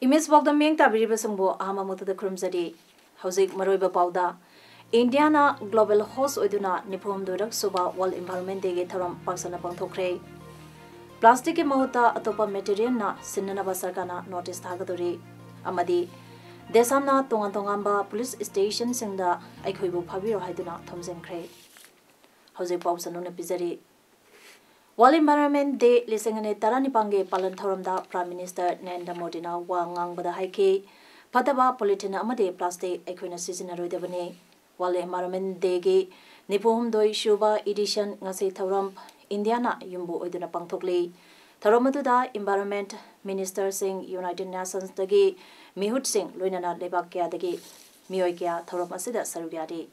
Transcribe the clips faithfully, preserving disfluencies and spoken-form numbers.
Image ꯄꯥꯎꯗꯝ ꯃꯤꯠꯌꯦꯡ ꯇꯥꯕꯤꯔꯤꯕꯁꯤꯡꯕꯨ ꯑꯍꯥꯟꯕ ꯃꯛꯇꯗ ꯈꯨꯔꯨꯝꯖꯔꯤ꯫ ꯍꯧꯖꯤꯛ ꯃꯔꯨꯑꯣꯏꯕ ꯄꯥꯎꯗ, ꯏꯟꯗꯤꯌꯥꯅ global host ꯑꯣꯏꯗꯨꯅ ꯅꯤꯐꯨ ꯍꯨꯝꯗꯣꯏꯔꯛ ꯁꯨꯕ World Environment Dayꯒꯤ ꯊꯧꯔꯝ ꯄꯥꯛ ꯁꯟꯅ ꯄꯥꯡꯊꯣꯛꯈ꯭ꯔꯦ꯫ Plasticꯀꯤ ꯃꯍꯨꯠꯇ ꯑꯇꯣꯞꯄ materialꯅ ꯁꯤꯟꯅꯅꯕ ꯁꯔꯀꯥꯔꯅ notice ꯊꯥꯒꯗꯧꯔꯤ꯫ ꯑꯃꯗꯤ ꯗꯦꯁꯥꯝꯅ ꯇꯣꯉꯥꯟ ꯇꯣꯉꯥꯟꯕ police stationꯁꯤꯡꯗ ꯑꯩꯈꯣꯏꯕꯨ ꯐꯥꯕꯤꯔꯣ ꯍꯥꯏꯗꯨꯅ ꯊꯣꯝꯖꯤꯟꯈ꯭ꯔꯦ꯫ ꯍꯧꯖꯤꯛ ꯄꯥꯎ ꯁꯟꯗꯣꯛꯅ ꯄꯤꯖꯔꯤ꯫ World Environment Day ꯂꯤꯁꯤꯡ ꯑꯅꯤ ꯇꯔꯥꯅꯤꯄꯥꯟꯒꯤ ꯄꯥꯂꯟ ꯊꯧꯔꯝꯗ Prime Minister ꯅꯔꯦꯟꯗ꯭ꯔ ꯃꯣꯗꯤꯅ ꯋꯥ ꯉꯥꯡꯕꯗ ꯍꯥꯏꯈꯤ, ꯐꯠꯇꯕ polythene ꯑꯃꯗꯤ plastic ꯑꯩꯈꯣꯏꯅ ꯁꯤꯖꯤꯟꯅꯔꯣꯏꯗꯕꯅꯤ꯫ World Environment Dayꯒꯤ ꯅꯤꯐꯨ ꯍꯨꯝꯗꯣꯏ ꯁꯨꯕ edition ꯉꯁꯤ ꯊꯧꯔꯝ ꯏꯟꯗꯤꯌꯥꯅ ꯌꯨꯝꯕꯨ ꯑꯣꯏꯗꯨꯅ ꯄꯥꯡꯊꯣꯛꯂꯤ꯫ ꯊꯧꯔꯝ ꯑꯗꯨꯗ environment ministerꯁꯤꯡ, United Nationsꯇꯒꯤ ꯃꯤꯍꯨꯠꯁꯤꯡ, ꯂꯣꯏꯅꯅ ꯂꯩꯕꯥꯛ ꯀꯌꯥꯗꯒꯤ ꯃꯤꯑꯣꯏ ꯀꯌꯥ ꯊꯧꯔꯝ ꯑꯁꯤꯗ ꯁꯔꯨꯛ ꯌꯥꯔꯤ꯫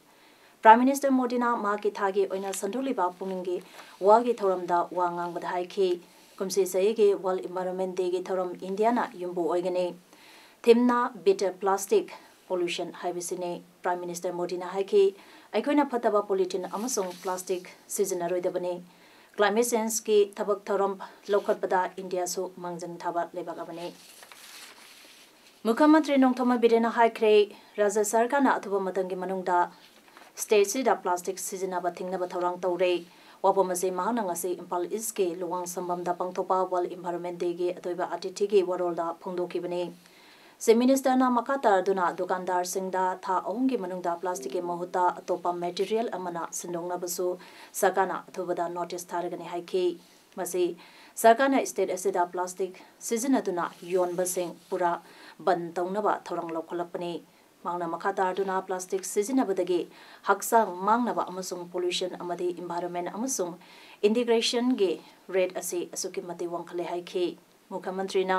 Prime Minister ꯃꯣꯗꯤꯅ ꯃꯍꯥꯛꯀꯤ ꯊꯥꯒꯤ ꯑꯣꯏꯅ ꯁꯟꯗꯣꯛꯂꯤꯕ ꯄꯨꯛꯅꯤꯡꯒꯤ ꯋꯥꯒꯤ ꯊꯧꯔꯝꯗ ꯋꯥ ꯉꯥꯡꯕꯗ ꯍꯥꯏꯈꯤ, ꯀꯨꯝꯁꯤ ꯆꯍꯤꯒꯤ World Environment Dayꯒꯤ ꯊꯧꯔꯝ ꯏꯟꯗꯤꯌꯥꯅ ꯌꯨꯝꯕꯨ ꯑꯣꯏꯒꯅꯤ꯫ Themeꯅ Better Plastic Pollution ꯍꯥꯏꯕꯁꯤꯅꯤ꯫ Prime Minister ꯃꯣꯗꯤꯅ ꯍꯥꯏꯈꯤ, ꯑꯩꯈꯣꯏꯅ ꯐꯠꯇꯕ polythene ꯑꯃꯁꯨꯡ plastic ꯁꯤꯖꯤꯟꯅꯔꯣꯏꯗꯕꯅꯤ꯫ Climate changeꯀꯤ ꯊꯕꯛ ꯊꯧꯔꯝ ꯂꯧꯈꯠꯄꯗ ꯏꯟꯗꯤꯌꯥꯁꯨ ꯃꯥꯡꯖꯤꯟ ꯊꯥꯕ ꯂꯩꯕꯥꯛ ꯑꯃꯅꯤ꯫ ꯃꯨꯈ꯭ꯌ ꯃꯟꯇ꯭ꯔꯤ ꯅꯣꯡꯊꯣꯝꯕꯝ ꯕꯤꯔꯦꯟꯅ ꯍꯥꯏꯈ꯭ꯔꯦ, ꯔꯥꯖ꯭ꯌ ꯁꯔꯀꯥꯔꯅ ꯑꯊꯨꯕ ꯃꯇꯝꯒꯤ ꯃꯅꯨꯡꯗ stateꯁꯤꯗ plastic ꯁꯤꯖꯤꯟꯅꯕ ꯊꯤꯡꯅꯕ ꯊꯧꯔꯥꯡ ꯇꯧꯔꯦ꯫ ꯋꯥꯐꯝ ꯑꯁꯤ ꯃꯍꯥꯛꯅ ꯉꯁꯤ ꯏꯝꯐꯥꯜ ꯏꯁꯀꯤ ꯂꯨꯋꯥꯡꯁꯝꯕꯝꯗ ꯄꯥꯡꯊꯣꯛꯄ World Environment Dayꯒꯤ ꯑꯇꯣꯏꯕ ꯑꯇꯤꯊꯤꯒꯤ ꯋꯥꯔꯣꯜꯗ ꯐꯣꯡꯗꯣꯛꯈꯤꯕꯅꯤ꯫ Chief Ministerꯅ ꯃꯈꯥ ꯇꯥꯔꯗꯨꯅ ꯗꯨꯀꯥꯟꯗꯥꯔꯁꯤꯡꯗ ꯊꯥ ꯑꯍꯨꯝꯒꯤ ꯃꯅꯨꯡꯗ plasticꯀꯤ ꯃꯍꯨꯠꯇ ꯑꯇꯣꯞꯄ material ꯑꯃꯅ ꯁꯤꯟꯗꯣꯛꯅꯕꯁꯨ ꯁꯔꯀꯥꯔꯅ ꯑꯊꯨꯕꯗ notice ꯊꯥꯔꯒꯅꯤ ꯍꯥꯏꯈꯤ꯫ ꯃꯁꯤ ꯁꯔꯀꯥꯔꯅ state ꯑꯁꯤꯗ plastic ꯁꯤꯖꯤꯟꯅꯗꯨꯅ ꯌꯣꯟꯕꯁꯤꯡ ꯄꯨꯔꯥ ꯕꯟ ꯇꯧꯅꯕ ꯊꯧꯔꯥꯡ ꯂꯧꯈꯠꯂꯛꯄꯅꯤ꯫ ꯃꯍꯥꯛꯅ ꯃꯈꯥ ꯇꯥꯔꯗꯨꯅ plastic ꯁꯤꯖꯤꯟꯅꯕꯗꯒꯤ ꯍꯛꯆꯥꯡ ꯃꯥꯡꯅꯕ ꯑꯃꯁꯨꯡ pollution ꯑꯃꯗꯤ environment ꯑꯃꯁꯨꯡ degradation ꯒꯤ rate ꯑꯁꯤ ꯑꯁꯨꯛꯀꯤ ꯃꯇꯤꯛ ꯋꯥꯡꯈꯠꯂꯦ ꯍꯥꯏꯈꯤ꯫ ꯃꯨꯈ꯭ꯌ ꯃꯟꯇ꯭ꯔꯤꯅ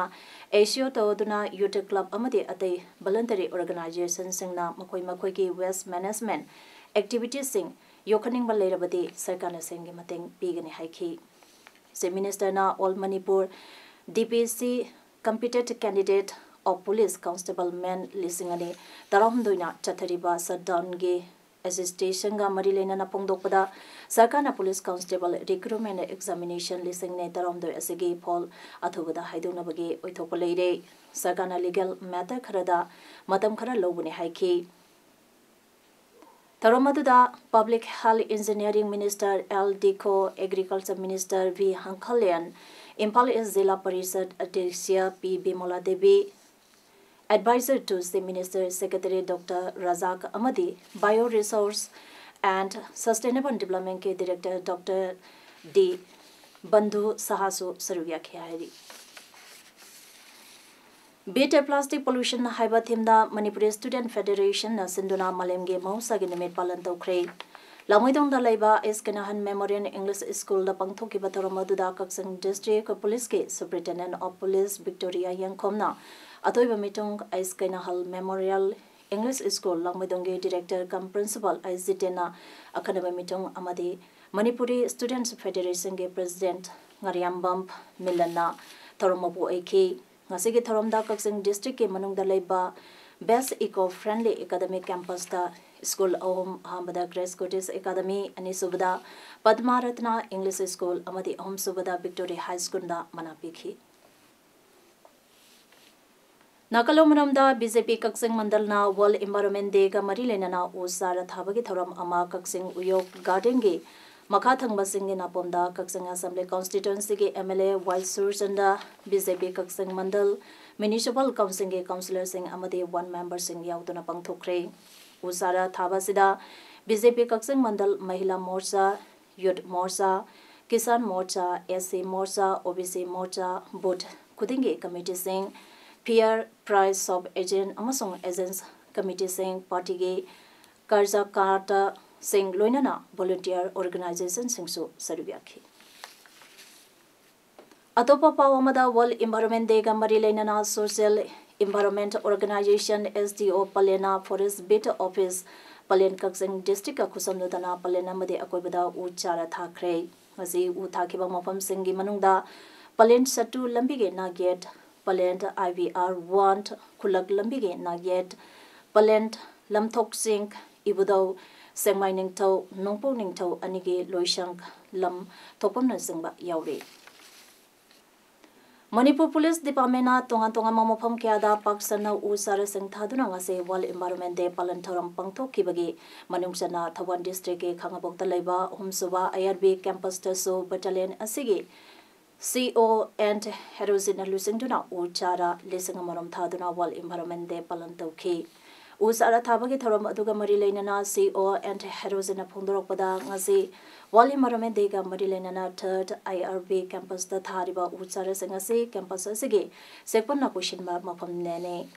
ꯑꯦꯁꯤꯑꯣ ꯇꯧꯗꯨꯅ ꯌꯨꯊ ꯀ꯭ꯂꯕ ꯑꯃꯗꯤ ꯑꯇꯩ ꯚꯣꯂꯨꯟꯇꯔꯤ ꯑꯣꯔꯒꯅꯥꯏꯖꯦꯁꯟꯁꯤꯡꯅ ꯃꯈꯣꯏ ꯃꯈꯣꯏꯒꯤ ꯋꯦꯁ ꯃꯦꯅꯦꯖꯃꯦꯟꯠ ꯑꯦꯛꯇꯤꯚꯤꯇꯤꯁꯁꯤꯡ ꯌꯣꯛꯈꯠꯅꯤꯡꯕ ꯂꯩꯔꯕꯗꯤ ꯁꯔꯀꯥꯔꯅ ꯁꯦꯟꯒꯤ ꯃꯇꯦꯡ ꯄꯤꯒꯅꯤ ꯍꯥꯏꯈꯤ꯫ ꯆꯤꯐ ꯃꯤꯅꯤꯁꯇꯔꯅ ꯑꯣꯜ ꯃꯅꯤꯄꯨꯔ ꯗꯤ ꯄꯤ ꯁꯤ ꯀꯝꯄꯤꯇꯦꯟꯠ ꯀꯦꯟꯗꯤꯗꯦꯠ ꯑꯣꯐ ꯄꯨꯂꯤꯁ ꯀꯣꯟꯁꯇꯦꯕꯜ ꯃꯦꯟ ꯂꯤꯁꯤꯡ ꯑꯅꯤ ꯇꯔꯥꯍꯨꯝꯗꯣꯏꯅ ꯆꯠꯊꯔꯤꯕ ꯁꯠꯗꯥꯎꯟꯒꯤ ꯑꯦꯖꯤꯇꯦꯁꯟꯒ ꯃꯔꯤ ꯂꯩꯅꯅ ꯐꯣꯡꯗꯣꯛꯄꯗ, ꯁꯔꯀꯥꯔꯅ ꯄꯨꯂꯤꯁ ꯀꯣꯟꯁꯇꯦꯕꯜ ꯔꯤꯀ꯭ꯔꯨꯠꯃꯦꯟꯠ ꯑꯦꯛꯖꯥꯃꯤꯅꯦꯁꯟ ꯂꯤꯁꯤꯡ ꯑꯅꯤ ꯇꯔꯥꯍꯨꯝꯗꯣꯏ ꯑꯁꯤꯒꯤ ꯐꯣꯜ ꯑꯊꯨꯕꯗ ꯍꯥꯏꯗꯣꯛꯅꯕꯒꯤ ꯑꯣꯏꯊꯣꯛꯄ ꯂꯩꯔꯦ꯫ ꯁꯔꯀꯥꯔꯅ ꯂꯤꯒꯦꯜ ꯃꯦꯇꯔ ꯈꯔꯗ ꯃꯇꯝ ꯈꯔ ꯂꯧꯒꯅꯤ ꯍꯥꯏꯈꯤ꯫ ꯊꯧꯔꯝ ꯑꯗꯨꯗ public health engineering minister L Dikho, agriculture minister V Hangkhalyan, Imphal east Zila Parishad ꯑꯗ꯭ꯌꯛꯁ P Bimola Devi, adviser to chief minister, secretary doctor Rajak ꯑꯃꯗꯤ ꯕꯥꯏꯑꯣ ꯔꯤꯁꯣꯔꯁ ꯑꯦꯟ ꯁꯁꯇꯦꯅꯦꯕꯜ ꯗꯤꯕ꯭ꯂꯞꯃꯦꯟꯠꯀꯤ ꯗꯤꯔꯦꯛꯇꯔ ꯗꯣꯛꯇꯔ ꯗꯤ ꯕꯟꯙꯨ ꯁꯍꯥꯁꯨ ꯁꯔꯨꯛ ꯌꯥꯈꯤ ꯍꯥꯏꯔꯤ꯫ ꯕꯤꯠ ꯄ꯭ꯂꯥꯁꯇꯤꯛ ꯄꯣꯂꯨꯁꯟ ꯍꯥꯏꯕ ꯊꯤꯝꯗ ꯃꯅꯤꯄꯨꯔꯤ ꯁ꯭ꯇꯨꯗꯦꯟꯠ ꯐꯦꯗꯔꯦꯁꯟꯅ ꯁꯤꯟꯗꯨꯅ ꯃꯥꯂꯦꯝꯒꯤ ꯃꯍꯧꯁꯥꯒꯤ ꯅꯨꯃꯤꯠ ꯄꯥꯂꯟ ꯇꯧꯈ꯭ꯔꯦ꯫ ꯂꯥꯡꯃꯩꯗꯣꯡꯗ ꯂꯩꯕ ꯑꯦꯁ ꯀꯩꯅꯥꯍꯟ ꯃꯦꯃꯣꯔꯤꯌꯦꯜ ꯏꯪꯂꯤꯁ ꯁ꯭ꯀꯨꯜꯗ ꯄꯥꯡꯊꯣꯛꯈꯤꯕ ꯊꯧꯔꯝ ꯑꯗꯨꯗ ꯀꯛꯆꯤꯡ ꯗꯤꯁꯇ꯭ꯔꯤꯛ ꯄꯨꯂꯤꯁꯀꯤ ꯁꯨꯄꯔꯤꯟꯇꯦꯟꯗꯦꯟꯠ ꯑꯣꯐ ꯄꯨꯂꯤꯁ ꯚꯤꯛꯇꯣꯔꯤꯌꯥ ꯌꯦꯡꯈꯣꯝꯅ ꯑꯊꯣꯏꯕ ꯃꯤꯇꯨꯡ ꯑꯦꯁ ꯀꯩꯅꯥꯍꯜ ꯃꯦꯃꯣꯔꯤꯌꯦꯜ ꯏꯪꯂꯤꯁ ꯁ꯭ꯀꯨꯜ ꯂꯥꯡꯃꯩꯗꯣꯡꯒꯤ ꯗꯤꯔꯦꯛꯇꯔ ꯀꯝ ꯄ꯭ꯔꯤꯟꯁꯤꯄꯥꯜ ꯑꯩꯆ ꯖꯤꯇꯦꯟꯅ ꯑꯈꯟꯅꯕ ꯃꯤꯇꯨꯡ ꯑꯃꯗꯤ ꯃꯅꯤꯄꯨꯔꯤ ꯁ꯭ꯇꯨꯗꯦꯟꯠꯁ ꯐꯦꯗꯔꯦꯁꯟꯒꯤ ꯄ꯭ꯔꯦꯁꯤꯗꯦꯟꯠ ꯉꯥꯔꯤꯌꯥꯝꯕꯝ ꯃꯤꯂꯟꯅ ꯊꯧꯔꯝ ꯃꯄꯨ ꯑꯣꯏꯈꯤ꯫ ꯉꯁꯤꯒꯤ ꯊꯧꯔꯝꯗ ꯀꯛꯆꯤꯡ ꯗꯤꯁꯇ꯭ꯔꯤꯛꯀꯤ ꯃꯅꯨꯡꯗ ꯂꯩꯕ ꯕꯦꯁ ꯏꯀꯣ ꯐ꯭ꯔꯦꯟꯂꯤ ꯑꯦꯀꯥꯗꯃꯤ ꯀꯦꯝꯄꯁꯇ ꯁ꯭ꯀꯨꯜ ꯑꯍꯨꯝ, ꯑꯍꯥꯟꯕꯗ ꯒ꯭ꯔꯦꯁ ꯀꯣꯇꯦꯖ ꯑꯦꯀꯥꯗꯃꯤ, ꯑꯅꯤꯁꯨꯕꯗ ꯄꯗꯃꯥ ꯔꯠꯅ ꯏꯪꯂꯤꯁ ꯁ꯭ꯀꯨꯜ ꯑꯃꯗꯤ ꯑꯍꯨꯝꯁꯨꯕꯗ ꯚꯤꯛꯇꯣꯔꯤ ꯍꯥꯏ ꯁ꯭ꯀꯨꯜꯗ ꯃꯅꯥ ꯄꯤꯈꯤ꯫ ꯅꯥꯀꯜꯂꯣꯝꯔꯣꯝꯗ ꯕꯤ ꯖꯦ ꯄꯤ ꯀꯛꯆꯤꯡ ꯃꯟꯗꯜꯅ ꯋꯥꯔꯜꯗ ꯏꯟꯚꯥꯏꯔꯣꯟꯃꯦꯟꯠ ꯗꯦꯒ ꯃꯔꯤ ꯂꯩꯅꯅ ꯎ ꯆꯥꯔ ꯊꯥꯕꯒꯤ ꯊꯧꯔꯝ ꯑꯃ ꯀꯛꯆꯤꯡ ꯎꯌꯣꯛ ꯒꯥꯔꯗꯦꯟꯒꯤ ꯃꯈꯥ ꯊꯪꯕ ꯆꯤꯡꯒꯤ ꯅꯥꯄꯣꯝꯗ ꯀꯛꯆꯤꯡ ꯑꯦꯁꯦꯝꯕ꯭ꯂꯤ ꯀꯣꯟꯁꯇꯤꯇ꯭ꯋꯦꯟꯁꯤꯒꯤ M L A Y Surchand, B J P Kakching Mandal, municipal ꯀꯥꯎꯟꯁꯤꯜꯒꯤ ꯀꯥꯎꯟꯁꯤꯂꯔꯁꯤꯡ ꯑꯃꯗꯤ ꯋꯥꯔꯗ ꯃꯦꯝꯕꯔꯁꯤꯡ ꯌꯥꯎꯗꯨꯅ ꯄꯥꯡꯊꯣꯛꯈ꯭ꯔꯦ꯫ ꯎ ꯆꯥꯔ ꯊꯥꯕ ꯑꯁꯤꯗ B J P Kakching ꯃꯟꯗꯜ ꯃꯍꯤꯂꯥ ꯃꯣꯔꯆꯥ, youth ꯃꯣꯔꯆꯥ, Kisan ꯃꯣꯔꯆꯥ, S C ꯃꯣꯔꯆꯥ, ꯑꯣ ꯕꯤ ꯁꯤ ꯃꯣꯔꯆꯥ, ꯕꯨꯊ ꯈꯨꯗꯤꯡꯒꯤ ꯀꯃꯤꯇꯤꯁꯤꯡ, ꯐꯤꯌꯔ ꯄ꯭ꯔꯥꯏꯁ ꯁꯣꯞ ꯑꯦꯖꯦꯟꯠ ꯑꯃꯁꯨꯡ ꯑꯦꯖꯦꯟꯠꯁ ꯀꯃꯤꯇꯤꯁꯤꯡ, ꯄꯥꯔꯇꯤꯒꯤ ꯀꯥꯔꯖꯀꯥꯔꯇꯥꯁꯤꯡ, ꯂꯣꯏꯅꯅ ꯚꯣꯂꯨꯟꯇꯤꯌꯔ ꯑꯣꯔꯒꯅꯥꯏꯖꯦꯁꯟꯁꯤꯡꯁꯨ ꯁꯔꯨꯛ ꯌꯥꯈꯤ꯫ ꯑꯇꯣꯞꯄ ꯄꯥꯎ ꯑꯃꯗ, World Environment Day ꯒ ꯃꯔꯤ ꯂꯩꯅꯅ Social Environment Organization, S D O, ꯄꯂꯦꯟꯅ Forest Beat Office, Palel, Kakching district ꯀ ꯈꯨꯠꯁꯝꯅꯗꯨꯅ ꯄꯂꯦꯟ ꯑꯃꯗꯤ ꯑꯀꯣꯏꯕꯗ ꯎ ꯆꯥꯔ ꯊꯥꯈ꯭ꯔꯦ꯫ ꯉꯁꯤ ꯎ ꯊꯥꯈꯤꯕ ꯃꯐꯝꯁꯤꯡꯒꯤ ꯃꯅꯨꯡꯗ ꯄꯂꯦꯟ ꯁꯠꯇꯨ ꯂꯝꯕꯤꯒꯤ ꯅꯥꯛꯌꯦꯠ, Palel I V R one ꯈꯨꯜꯂꯛ ꯂꯝꯕꯤꯒꯤ ꯅꯥꯛꯌꯦꯠ, ꯄꯂꯦꯟ ꯂꯝꯊꯣꯛ ꯆꯤꯡ, ꯏꯕꯨꯙꯧ ꯁꯦꯡꯃꯥꯏ ꯅꯤꯡꯊꯧ, ꯅꯣꯡꯄꯣꯛ ꯅꯤꯡꯊꯧ ꯑꯅꯤꯒꯤ ꯂꯣꯏꯁꯪ ꯂꯝ ꯊꯣꯛꯐꯝꯅꯆꯤꯡꯕ ꯌꯥꯎꯔꯤ꯫ ꯃꯅꯤꯄꯨꯔ ꯄꯨꯂꯤꯁ ꯗꯤꯄꯥꯔꯠꯃꯦꯟꯅ ꯇꯣꯉꯥꯟ ꯇꯣꯉꯥꯟꯕ ꯃꯐꯝ ꯀꯌꯥꯗ ꯄꯥꯛ ꯁꯟꯅ ꯎ ꯆꯥꯔꯥꯁꯤꯡ ꯊꯥꯗꯨꯅ ꯉꯁꯤ World Environment Day ꯄꯥꯂꯟ ꯊꯧꯔꯝ ꯄꯥꯡꯊꯣꯛꯈꯤꯕꯒꯤ ꯃꯅꯨꯡ ꯆꯟꯅ ꯊꯧꯕꯥꯜ district ꯀꯤ ꯈꯥꯉꯕꯣꯛꯇ ꯂꯩꯕ ꯑꯍꯨꯝꯁꯨꯕ I R B campus ꯇꯁꯨ battalion ꯑꯁꯤꯒꯤ C O and ꯍꯦꯔꯣꯁꯤꯡꯅ ꯂꯨꯆꯤꯡꯗꯨꯅ ꯎ ꯆꯥꯔꯥ ꯂꯤꯁꯤꯡ ꯑꯃꯔꯣꯝ ꯊꯥꯗꯨꯅ World Environment Day ꯄꯥꯂꯟ ꯇꯧꯈꯤ꯫ ꯎ ꯆꯥꯔꯥ ꯊꯥꯕꯒꯤ ꯊꯧꯔꯝ ꯑꯗꯨꯒ ꯃꯔꯤ ꯂꯩꯅꯅ C O and ꯍꯦꯔꯣꯁꯤꯡꯅ ꯐꯣꯡꯗꯣꯔꯛꯄꯗ, ꯉꯁꯤ World Environment Day ꯒ ꯃꯔꯤ ꯂꯩꯅꯅ third I R B campus ꯇ ꯊꯥꯔꯤꯕ ꯎ ꯆꯥꯔꯥꯁꯤꯡ ꯑꯁꯤ campus ꯑꯁꯤꯒꯤ ꯆꯦꯛꯄꯟꯅ ꯀꯣꯏꯁꯤꯟꯕ ꯃꯐꯝꯅꯦꯅꯤ꯫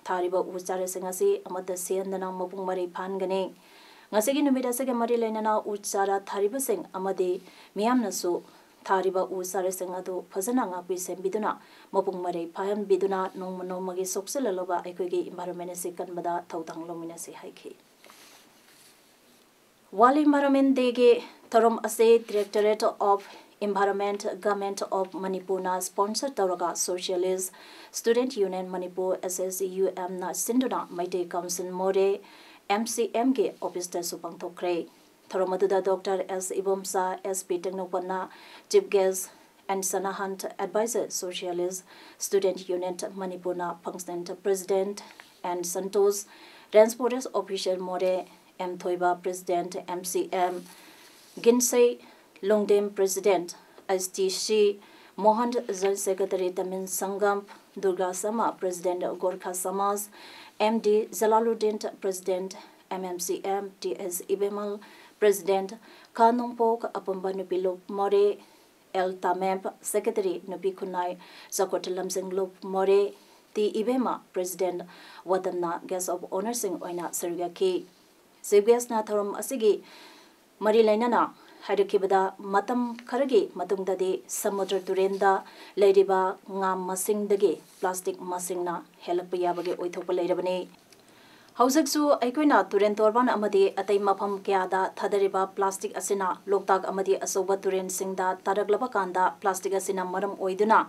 ꯊꯥꯔꯤꯕ ꯎ ꯆꯥꯔꯥꯁꯤꯡ ꯑꯁꯤ ꯑꯃꯠꯇ ꯁꯤꯍꯟꯗꯅ ꯃꯄꯨꯡ ꯃꯔꯩ ꯐꯥꯍꯟꯒꯅꯤ꯫ ꯉꯁꯤꯒꯤ ꯅꯨꯃꯤꯠ ꯑꯁꯤꯒ ꯃꯔꯤ ꯂꯩꯅꯅ ꯎ ꯆꯥꯔꯥ ꯊꯥꯔꯤꯕꯁꯤꯡ ꯑꯃꯗꯤ ꯃꯤꯌꯥꯝꯅꯁꯨ ꯊꯥꯔꯤꯕ ꯎ ꯆꯥꯔꯥꯁꯤꯡ ꯑꯗꯨ ꯐꯖꯅ ꯉꯥꯛꯄꯤ ꯁꯦꯟꯕꯤꯗꯨꯅ, ꯃꯄꯨꯡ ꯃꯔꯩ ꯐꯥꯍꯟꯕꯤꯗꯨꯅ, ꯅꯣꯡꯃ ꯅꯣꯡꯃꯒꯤ ꯁꯣꯛꯆꯤꯜꯂꯛꯂꯕ ꯑꯩꯈꯣꯏꯒꯤ environment ꯑꯁꯤ ꯀꯟꯕꯗ ꯊꯧꯗꯥꯡ ꯂꯧꯃꯤꯟꯅꯁꯤ ꯍꯥꯏꯈꯤ꯫ World Environment Day ꯒꯤ ꯊꯧꯔꯝ ꯑꯁꯤ Directorate of Environment, Government of ꯃꯅꯤꯄꯨꯔꯅ sponsor ꯇꯧꯔꯒ Socialist Student Union Manipur, S S U M ꯅ ꯁꯤꯟꯗꯨꯅ ꯃꯩꯇꯩ ꯀꯥꯎꯟꯁꯤꯜ ꯃꯣꯔꯦ, M C M ꯒꯤ office ꯇꯁꯨ ꯄꯥꯡꯊꯣꯛꯈ꯭ꯔꯦ꯫ ꯊꯧꯔꯝ ꯑꯗꯨꯗ Doctor S Ibomcha, S P ꯇꯦꯡꯅꯧꯄꯜꯅ chief guest, N ꯁꯅꯥꯍꯟ, Advisor, Socialist Student Union ꯃꯅꯤꯄꯨꯔꯅ Functional President, N Santosh, Range Forest Officer ꯃꯣꯔꯦ, M ꯊꯣꯏꯕ, President, M C M, ꯒꯤꯟꯁꯩ ꯂꯣꯡꯗꯦꯝ, President, S T C, Mohan, Joint Secretary, ꯇꯃꯤꯟ ꯁꯪꯒꯝ, Durga ꯁꯃꯥ, President, Gorkha ꯁꯃꯥꯖ, M D Jalaluddin, President, M M C M, T S ꯏꯕꯦꯃꯜ, President, ꯈꯥ ꯅꯣꯡꯄꯣꯛ ꯑꯄꯨꯟꯕ ꯅꯨꯄꯤ ꯂꯨꯞ ꯃꯣꯔꯦ, L ꯇꯥꯃꯦꯝ, Secretary, ꯅꯨꯄꯤ ꯈꯨꯟꯅꯥꯏ ꯆꯥꯎꯈꯠ ꯂꯝꯖꯤꯡ ꯂꯨꯞ ꯃꯣꯔꯦ, T ꯏꯕꯦꯝꯃ, President, ꯋꯥꯇꯝꯅ guest of honour ꯁꯤꯡ ꯑꯣꯏꯅ ꯁꯔꯨꯛ ꯌꯥꯈꯤ꯫ Chief guest ꯅ ꯊꯧꯔꯝ ꯑꯁꯤꯒꯤ ꯃꯔꯤ ꯂꯩꯅꯅ ꯍꯥꯏꯔꯛꯈꯤꯕꯗ, ꯃꯇꯝ ꯈꯔꯒꯤ ꯃꯇꯨꯡꯗꯗꯤ ꯁꯃꯨꯗ꯭ꯔ ꯇꯨꯔꯦꯟꯗ ꯂꯩꯔꯤꯕ ꯉꯥ ꯃꯁꯤꯡꯗꯒꯤ plastic ꯃꯁꯤꯡꯅ ꯍꯦꯜꯂꯛꯄ ꯌꯥꯕꯒꯤ ꯑꯣꯏꯊꯣꯛꯄ ꯂꯩꯔꯕꯅꯤ꯫ ꯍꯧꯖꯤꯛꯁꯨ ꯑꯩꯈꯣꯏꯅ ꯇꯨꯔꯦꯟ ꯇꯣꯔꯕꯥꯟ ꯑꯃꯗꯤ ꯑꯇꯩ ꯃꯐꯝ ꯀꯌꯥꯗ ꯊꯥꯗꯔꯤꯕ plastic ꯑꯁꯤꯅ ꯂꯣꯛꯇꯥꯛ ꯑꯃꯗꯤ ꯑꯆꯧꯕ ꯇꯨꯔꯦꯟꯁꯤꯡꯗ ꯇꯥꯔꯛꯂꯕ ꯀꯥꯟꯗ, plastic ꯑꯁꯤꯅ ꯃꯔꯝ ꯑꯣꯏꯗꯨꯅ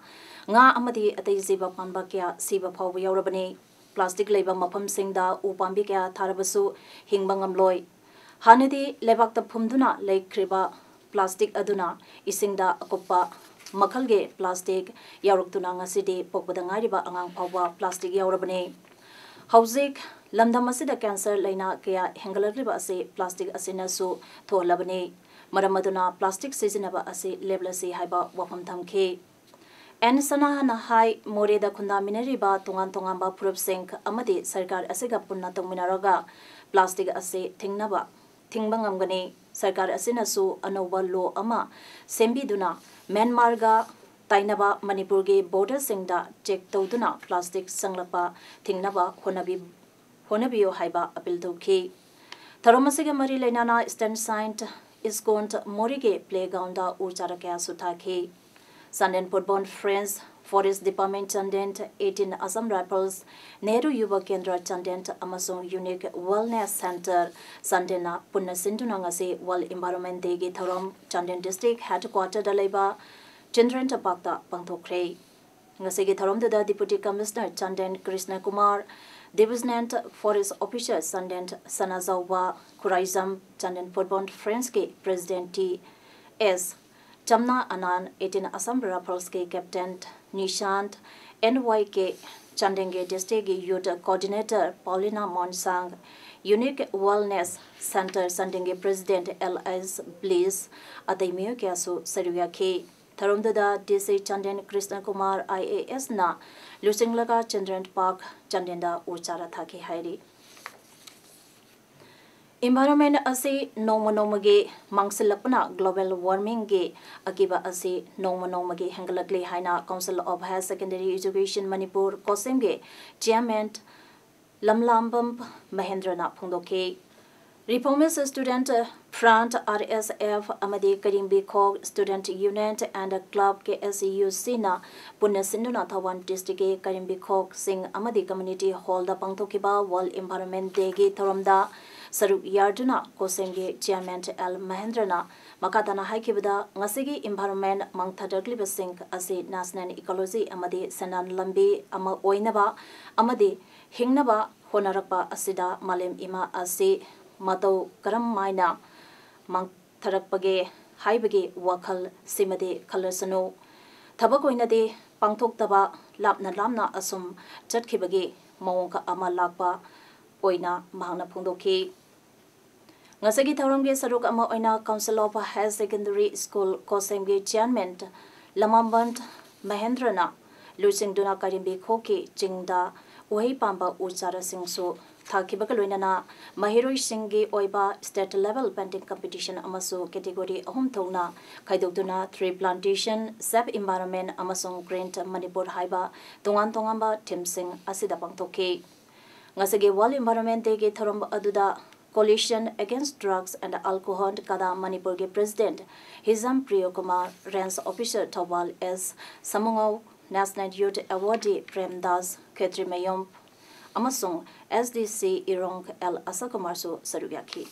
ꯉꯥ ꯑꯃꯗꯤ ꯑꯇꯩ ꯖꯤꯕ ꯄꯥꯟꯕ ꯀꯌꯥ ꯁꯤꯕ ꯐꯥꯎꯕ ꯌꯥꯎꯔꯕꯅꯤ꯫ Plastic ꯂꯩꯕ ꯃꯐꯝꯁꯤꯡꯗ ꯎ ꯄꯥꯝꯕꯤ ꯀꯌꯥ ꯊꯥꯔꯕꯁꯨ ꯍꯤꯡꯕ ꯉꯝꯂꯣꯏ꯫ ꯍꯥꯟꯅꯗꯤ ꯂꯩꯕꯥꯛꯇ ꯐꯨꯝꯗꯨꯅ ꯂꯩꯈ꯭ꯔꯤꯕ plastic ꯑꯗꯨꯅ ꯏꯁꯤꯡꯗ ꯑꯀꯨꯞꯄ ꯃꯈꯜꯒꯤ plastic ꯌꯥꯎꯔꯛꯇꯨꯅ ꯉꯁꯤꯗꯤ ꯄꯣꯛꯄꯗ ꯉꯥꯏꯔꯤꯕ ꯑꯉꯥꯡ ꯐꯥꯎꯕ plastic ꯌꯥꯎꯔꯕꯅꯤ꯫ ꯍꯧꯖꯤꯛ ꯂꯝꯗꯝ ꯑꯁꯤꯗ cancer ꯂꯥꯏꯅꯥ ꯀꯌꯥ ꯍꯦꯟꯒꯠꯂꯛꯂꯤꯕ ꯑꯁꯤ plastic ꯑꯁꯤꯅꯁꯨ ꯊꯣꯛꯍꯜꯂꯕꯅꯤ꯫ ꯃꯔꯝ ꯑꯗꯨꯅ plastic ꯁꯤꯖꯤꯟꯅꯕ ꯑꯁꯤ ꯂꯦꯞꯂꯁꯤ ꯍꯥꯏꯕ ꯋꯥꯐꯝ ꯊꯝꯈꯤ꯫ ꯑꯦꯟ ꯁꯅꯥꯍꯅ ꯍꯥꯏ, ꯃꯣꯔꯦꯗ ꯈꯨꯟꯗꯥꯃꯤꯟꯅꯔꯤꯕ ꯇꯣꯉꯥꯟ ꯇꯣꯉꯥꯟꯕ ꯐꯨꯔꯨꯞꯁꯤꯡ ꯑꯃꯗꯤ ꯁꯔꯀꯥꯔ ꯑꯁꯤꯒ ꯄꯨꯟꯅ ꯇꯧꯃꯤꯟꯅꯔꯒ plastic ꯑꯁꯤ ꯊꯤꯡꯅꯕ, ꯊꯤꯡꯕ ꯉꯝꯒꯅꯤ꯫ ꯁꯔꯀꯥꯔ ꯑꯁꯤꯅꯁꯨ ꯑꯅꯧꯕ law ꯑꯃ ꯁꯦꯝꯕꯤꯗꯨꯅ ꯃ꯭ꯌꯥꯟꯃꯥꯔꯒ ꯇꯥꯏꯅꯕ ꯃꯅꯤꯄꯨꯔꯒꯤ borderꯁꯤꯡꯗ check ꯇꯧꯗꯨꯅ plastic ꯆꯪꯂꯛꯄ ꯊꯤꯡꯅꯕ ꯍꯣꯠꯅꯕꯤ-, ꯍꯣꯠꯅꯕꯤꯌꯨ ꯍꯥꯏꯕ appeal ꯇꯧꯈꯤ꯫ ꯊꯧꯔꯝ ꯑꯁꯤꯒ ꯃꯔꯤ ꯂꯩꯅꯅ Eastern Saint ISKCON ꯃꯣꯔꯦꯒꯤ playgroundꯗ ꯎ ꯆꯥꯔꯥ ꯀꯌꯥꯁꯨ ꯊꯥꯈꯤ꯫ Chandel Football Friends, Forest Department Chandel, eighteen Assam Rifles, Nehru Yuva Kendra Chandel ꯑꯃꯁꯨꯡ Unique Wellness Centre Chandelꯅ ꯄꯨꯟꯅ ꯁꯤꯟꯗꯨꯅ ꯉꯁꯤ World Environment Dayꯒꯤ ꯊꯧꯔꯝ Chandel District Headquarterꯗ ꯂꯩꯕ Children's Parkꯇ ꯄꯥꯡꯊꯣꯛꯈ꯭ꯔꯦ꯫ ꯉꯁꯤꯒꯤ ꯊꯧꯔꯝꯗꯨꯗ Deputy Commissioner Chandel Krishna Kumar, Divisional Forest Officer Chandel, Sanajaoba Khuraijam, Chandel Football Friendsꯀꯤ President T S Chamna, ꯑꯅꯥꯟ, eighteen Assam Riflesꯀꯤ Captain Nishant, N Y K Chandelꯒꯤ Districtꯀꯤ Youth Coordinator Paulina Monsang, Unique Wellness Centre Chandelꯒꯤ President ꯑꯦꯜ ꯑꯦꯁ Bliss, ꯑꯇꯩ ꯃꯤꯑꯣꯏ ꯀꯌꯥꯁꯨ ꯁꯔꯨꯛ ꯌꯥꯈꯤ꯫ ꯊꯧꯔꯝꯗꯨꯗ ꯗꯤ ꯁꯤ Chandel Krishna Kumar I A Sꯅ ꯂꯨꯆꯤꯡꯂꯒ Children's Park Chandelꯗ ꯎ ꯆꯥꯔꯥ ꯊꯥꯈꯤ ꯍꯥꯏꯔꯤ꯫ Environment ꯑꯁꯤ ꯅꯣꯡꯃ ꯅꯣꯡꯃꯒꯤ ꯃꯥꯡꯁꯤꯜꯂꯛꯄꯅ global warmingꯒꯤ ꯑꯀꯤꯕ ꯑꯁꯤ ꯅꯣꯡꯃ ꯅꯣꯡꯃꯒꯤ ꯍꯦꯟꯒꯠꯂꯛꯂꯤ ꯍꯥꯏꯅ Council of Higher Secondary Education Manipur, COHSEMꯒꯤ Chairman ꯂꯝꯂꯥꯝꯕꯝ ꯃꯍꯦꯟꯗ꯭ꯔꯅ ꯐꯣꯡꯗꯣꯛꯈꯤ꯫ Reformist Student Front, R S F, ꯑꯃꯗꯤ ꯀꯔꯤꯝꯕꯤ ꯈꯣꯛ Student Union and Club, K S U C ꯅ ꯄꯨꯟꯅ ꯁꯤꯟꯗꯨꯅ ꯊꯧꯕꯥꯜ district ꯀꯤ ꯀꯔꯤꯝꯕꯤ ꯈꯣꯛꯁꯤꯡ ꯑꯃꯗꯤ community hall ꯗ ꯄꯥꯡꯊꯣꯛꯈꯤꯕ World Environment Day ꯒꯤ ꯊꯧꯔꯝꯗ ꯁꯔꯨꯛ ꯌꯥꯗꯨꯅ ꯀꯣꯁꯦꯝꯒꯤ chairman ꯑꯦꯜ ꯃꯍꯦꯟꯗ꯭ꯔꯅ ꯃꯈꯥ ꯇꯥꯅ ꯍꯥꯏꯈꯤꯕꯗ, ꯉꯁꯤꯒꯤ environment ꯃꯥꯡꯊꯔꯛꯂꯤꯕꯁꯤꯡ ꯑꯁꯤ national ecology ꯑꯃꯗꯤ ꯁꯦꯟꯗꯥꯟ ꯂꯝꯕꯤ ꯑꯃ ꯑꯣꯏꯅꯕ ꯑꯃꯗꯤ ꯍꯤꯡꯅꯕ ꯍꯣꯠꯅꯔꯛꯄ ꯑꯁꯤꯗ ꯃꯥꯂꯦꯝ ꯏꯃꯥ ꯑꯁꯤ ꯃꯇꯧ ꯀꯔꯝ ꯍꯥꯏꯅ ꯃꯥꯡꯊꯔꯛꯄꯒꯦ ꯍꯥꯏꯕꯒꯤ ꯋꯥꯈꯜ ꯁꯤꯃꯗꯤ ꯈꯜꯂꯁꯅꯨ꯫ ꯊꯕꯛ ꯑꯣꯏꯅꯗꯤ ꯄꯥꯡꯊꯣꯛꯇꯕ, ꯂꯥꯞꯅ ꯂꯥꯞꯅ ꯑꯁꯨꯝ ꯆꯠꯈꯤꯕꯒꯤ ꯃꯑꯣꯡ ꯑꯃ ꯂꯥꯛꯄ ꯑꯣꯏꯅ ꯃꯍꯥꯛꯅ ꯐꯣꯡꯗꯣꯛꯈꯤ꯫ ꯉꯁꯤꯒꯤ ꯊꯧꯔꯝꯒꯤ ꯁꯔꯨꯛ ꯑꯃ ꯑꯣꯏꯅ Council of Higher Secondary School ꯀꯣꯁꯦꯝꯒꯤ chairman ꯂꯃꯥꯝꯕꯟ ꯃꯍꯦꯟꯗ꯭ꯔꯅ ꯂꯨꯆꯤꯡꯗꯨꯅ ꯀꯔꯤꯝꯕꯤ ꯈꯣꯛꯀꯤ ꯆꯤꯡꯗ ꯎꯍꯩ ꯄꯥꯟꯕ ꯎ ꯆꯥꯔꯥꯁꯤꯡꯁꯨ ꯊꯥꯈꯤꯕꯒ ꯂꯣꯏꯅꯅ ꯃꯍꯩꯔꯣꯏꯁꯤꯡꯒꯤ ꯑꯣꯏꯕ state level painting competition ꯑꯃꯁꯨ category ꯑꯍꯨꯝ ꯊꯣꯛꯅ ꯈꯥꯏꯗꯣꯛꯇꯨꯅ Tree Plantation, Save Environment ꯑꯃꯁꯨꯡ Green Manipur ꯍꯥꯏꯕ ꯇꯣꯉꯥꯟ ꯇꯣꯉꯥꯟꯕ theme ꯁꯤꯡ ꯑꯁꯤꯗ ꯄꯥꯡꯊꯣꯛꯈꯤ꯫ ꯉꯁꯤꯒꯤ World Environment Day ꯒꯤ ꯊꯧꯔꯝ ꯑꯗꯨꯗ Coalition Against Drugs and Alcohol, ꯀꯗꯥ, ꯃꯅꯤꯄꯨꯔꯒꯤ president ꯍꯤꯖꯝ ꯄ꯭ꯔꯤꯌꯣꯀꯨꯃꯥꯔ, Range Officer ꯊꯧꯕꯥꯜ ꯑꯦꯁ ꯁꯃꯨꯉꯧ, National Youth Awardee ꯄ꯭ꯔꯦꯝꯗꯥꯁ ꯈꯦꯇ꯭ꯔꯤꯃꯌꯨꯝ ꯑꯃꯁꯨꯡ S D C ꯏꯔꯣꯡ ꯑꯦꯜ ꯑꯁꯥꯀꯨꯃꯥꯔꯁꯨ ꯁꯔꯨꯛ ꯌꯥꯈꯤ꯫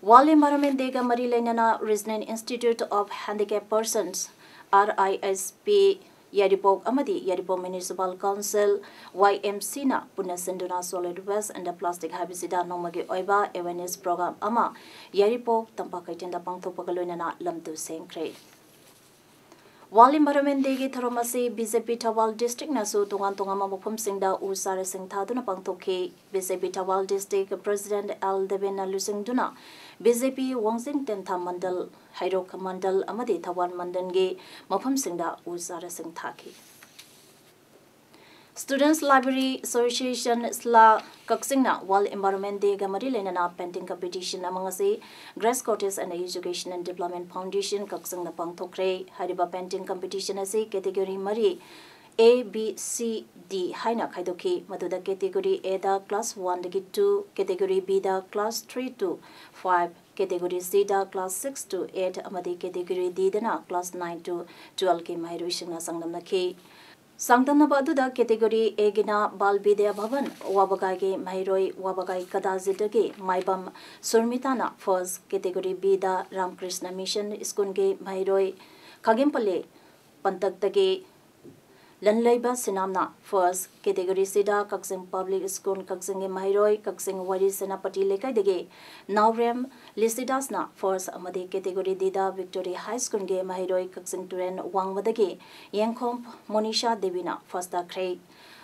World Environment Day ꯒ ꯃꯔꯤ ꯂꯩꯅꯅ Regional Institute of Handicapped Persons, R I H P, ꯌꯥꯏꯔꯤꯄꯣꯛ ꯑꯃꯗꯤ ꯌꯥꯏꯔꯤꯄꯣꯛ Municipal Council, Y M C ꯅ ꯄꯨꯟꯅ ꯁꯤꯟꯗꯨꯅ solid waste and plastic ꯍꯥꯏꯕꯁꯤꯗ ꯅꯣꯡꯃꯒꯤ ꯑꯣꯏꯕ awareness program ꯑꯃ ꯌꯥꯏꯔꯤꯄꯣꯛ ꯇꯝꯄꯥꯛ ꯀꯩꯊꯦꯜꯗ ꯄꯥꯡꯊꯣꯛꯄꯒ ꯂꯣꯏꯅꯅ ꯂꯝꯇꯨ ꯁꯦꯡꯈ꯭ꯔꯦ꯫ World Environment Day ꯒꯤ ꯊꯧꯔꯝ ꯑꯁꯤ B J P Thoubal district ꯅꯁꯨ ꯇꯣꯉꯥꯟ ꯇꯣꯉꯥꯟꯕ ꯃꯐꯝꯁꯤꯡꯗ ꯎ ꯆꯥꯔꯥꯁꯤꯡ ꯊꯥꯗꯨꯅ ꯄꯥꯡꯊꯣꯛꯈꯤ꯫ B J P Thoubal district president L ꯗꯦꯕꯦꯟꯅ ꯂꯨꯆꯤꯡꯗꯨꯅ B J P ꯋꯥꯡꯖꯤꯡ ꯇꯦꯟꯊꯥ ꯃꯟꯗꯜ, ꯍꯩꯔꯣꯛ ꯃꯟꯗꯜ ꯑꯃꯗꯤ ꯊꯧꯕꯥꯜ ꯃꯟꯗꯜꯒꯤ ꯃꯐꯝꯁꯤꯡꯗ ꯎ ꯆꯥꯔꯥꯁꯤꯡ ꯊꯥꯈꯤ꯫ Students Library Association, ꯁ꯭ꯂꯥ, ꯀꯛꯆꯤꯡꯅ World Environment Day ꯒ ꯃꯔꯤ ꯂꯩꯅꯅ painting competition ꯑꯃ ꯉꯁꯤ Grace Cottage and Education and Development Foundation ꯀꯛꯆꯤꯡꯅ ꯄꯥꯡꯊꯣꯛꯈ꯭ꯔꯦ꯫ ꯍꯥꯏꯔꯤꯕ painting competition ꯑꯁꯤ category ꯃꯔꯤ, A, B, C, D ꯍꯥꯏꯅ ꯈꯥꯏꯗꯣꯛꯈꯤ꯫ ꯃꯗꯨꯗ category A the class one ꯗꯒꯤ two, category B the class three to five, category C the class six to eight ꯑꯃꯗꯤ category D ꯗꯅ class nine to twelve ꯀꯤ ꯃꯍꯩꯔꯣꯏꯁꯤꯡꯅ ꯆꯥꯡꯗꯝꯅꯈꯤ꯫ ꯆꯥꯡꯗꯝꯅꯕ ꯑꯗꯨꯗ category A ꯒꯤꯅ ꯕꯥꯜ ꯕꯤꯗ꯭ꯌꯥ ꯚꯕꯟ ꯋꯥꯕꯒꯥꯏꯒꯤ ꯃꯍꯩꯔꯣꯏ ꯋꯥꯕꯒꯥꯏ ꯀꯗꯥꯖꯤꯠꯇꯒꯤ ꯃꯥꯏꯕꯝ ꯁꯨꯔꯃꯤꯇꯥꯅ first, category B ꯗ ꯔꯥꯝꯀ꯭ꯔꯤꯁꯅ mission ꯁ꯭ꯀꯨꯜꯒꯤ ꯃꯍꯩꯔꯣꯏ ꯈꯥꯒꯦꯝꯄꯜꯂꯤ ꯄꯟꯇꯛꯇꯒꯤ ꯂꯟꯂꯩꯕ ꯁꯤꯅꯥꯝꯅ first, category C ꯗ ꯀꯛꯆꯤꯡ ꯄꯕ꯭ꯂꯤꯛ ꯁ꯭ꯀꯨꯜ ꯀꯛꯆꯤꯡꯒꯤ ꯃꯍꯩꯔꯣꯏ ꯀꯛꯆꯤꯡ ꯋꯥꯏꯔꯤ ꯁꯦꯅꯥꯄꯇꯤ ꯂꯩꯀꯥꯏꯗꯒꯤ ꯅꯥꯎꯔꯦꯝ ꯂꯤꯁꯤꯗꯥꯁꯅ first ꯑꯃꯗꯤ category D ꯗ ꯚꯤꯛꯇꯣꯔꯤ ꯍꯥꯏ ꯁ꯭ꯀꯨꯜꯒꯤ ꯃꯍꯩꯔꯣꯏ ꯀꯛꯆꯤꯡ ꯇꯨꯔꯦꯜ ꯋꯥꯡꯃꯗꯒꯤ ꯌꯦꯡꯈꯣꯝ ꯃꯣꯅꯤꯁꯥ ꯗꯦꯕꯤꯅ first ꯇꯥꯈ꯭ꯔꯦ꯫